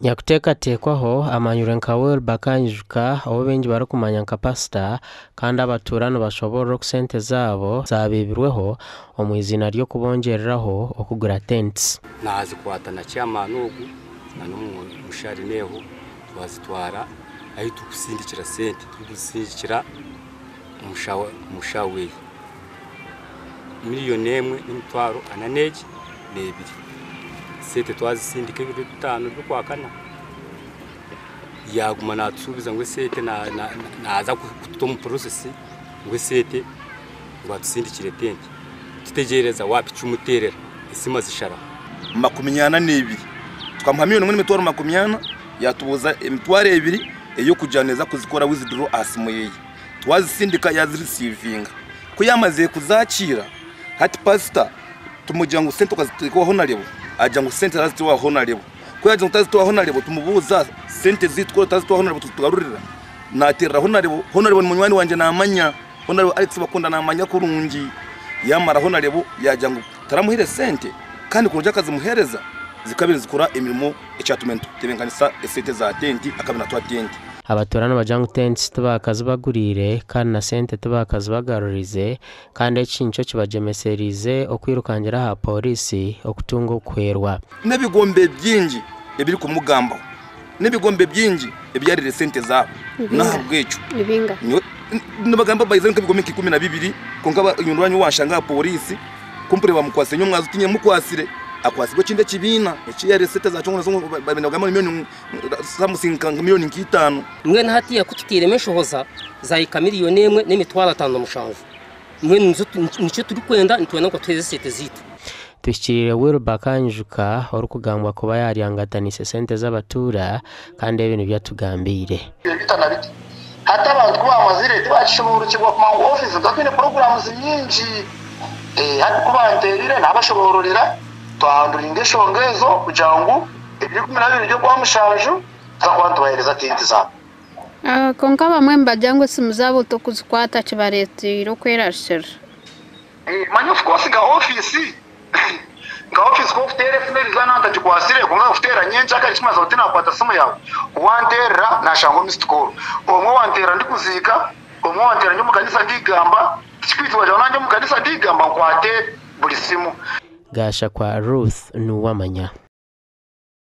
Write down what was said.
Nyakuteekateekwaho amanyirwe nka Wilber Kanyijuka ou baingi barikumanya nka Pasita kandi abatuura nibashoborora oku sente zaabo zabiibirweho omu iziina ry'okubongyereraho okugura tents. Naazikwata na chairman ogu na n'omushari neeho twazitwara ahu turikusindikira sente turikuzisindikira omushaho weye. Miriyoni emwe n'emitwaro ana n'egi n'ebiri. Sente twazisindika ebiro bitaano by'okwakana. Yaaguma naatusuubiza ngu esente naaza kututa omu process ngu esente ngu atusindikire tente. Tutegyereza waapi kimuteerera esimu azisharaho. Makuminyana n'ebiri tukamuha miliyoni emwe n'emitwaro 40, yatubuuza emitwaro ebiri ey'okugira neza kuzikora withdraw aha simu yeye. Twazisindika, yazirisiivinga. Ku yamazire kuzakiira, hati pasita tumugira ngu sente okaziteeka honorable, agira ngu sente tarazitewa honorable. Ku yagira ngu tazitewa honorable, tumubuuza sente ziitu ku otazitewa honorable tuzitugarurira? Naterera honorable. Honorable ni munywani wangye, namanya honorable Alex Bakunda, namanya kurungi. Yamara honorable yagira ngu taramuhire sente, kandi kurungi akazimuhereza zikaba nizikora emirimo. Ekyatuma nitutebenkanisa esente za tenti, akaba natuha tenti. Abatuura nibagira ngu tents tibakazibaguriire kandi na sente tibakazibagarurize, kandi eki nikyo kibagyemesereize okwirukangira aha pooriisi okutunga okuhwerwa. N'ebigombe bingi ebirikumugambaho, n'ebigombe bingi ebyarire sente zaabo. N'ahabw'ekyo nibagamba baizire nk'ebigombe nka 12, kwonka nyowe wanshanga aha pooriisi kumpurira bamukwasire, nyowe mwazi tinye mukwasire, akwasirwe ekindi ekibiina ekiyarire sente zakyo nibagamba miliyoni something, nka miliyoni nka 5. Mbwenu hatiya ku tutairemu enshohoza, zahika 1,057,000. Mbwenu nikyo turikwenda, nitwenda ngu batuheereze esente zaitu. Tuhikiriire Wilber Kanyijuka orikugambwa kuba yaryangatanise sente z'abatuura, kandi ebi nibyo atugambiire. Bita na biti hati abantu ku bamazire tibakishoborokirwa kumanya ngu ofiisi tuba twine programs nyingi. Hati ku banteerire nabashobororera, twahanduringa eshonga ezo kugira ngu ebiro 12 by'okwamushanju tuza kuba nitubaheereza tenti zaabo. Kwonka bamwe nibagira ngu esimu zaabo tokuzikwata, kibareeteire okwerarikirira. Manya of course nka ofiisi kokuteera esimu eriizooba naaba ntagikwasire, kwonka nkakuteera nyenkya kimazire oti nakwata simu yaawe, wanteerera nashanga missed call. Omwe wanteera ndikuziika, omwe wanteera ndi omu kanisa ndigamba, tikikwitibwa ngu nanye omu kanisa ndigamba nkwate buri simu. Gashakwa Ruth Nuwamanya.